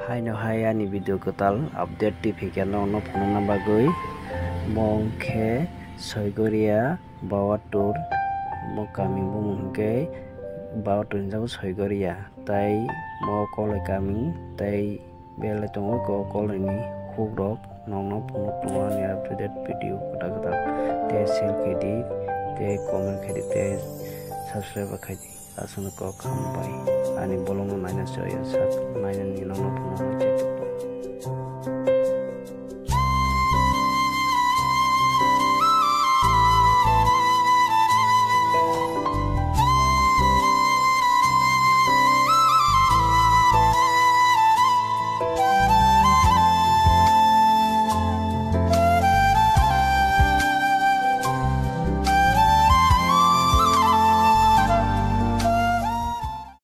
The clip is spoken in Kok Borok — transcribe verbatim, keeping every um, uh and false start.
Haino hai ani video kwtal update twi phikha nokno phunukna bagwi. Mo wngkhe Soigoria Bawatur, mo kami bumung hwnkhe Bawatur hinjago Soigoria, tai mo Koloi kami, tai belai tongo ko Koloini hukrok nokno phunuk tongo ani updated video kwtal kwtal. Tei share khaidi, tei comment khaidi, tei subscribe khaidi. Aswkno kok hambai. Ani bolongno naina chaya sak nainani nokno phunuk.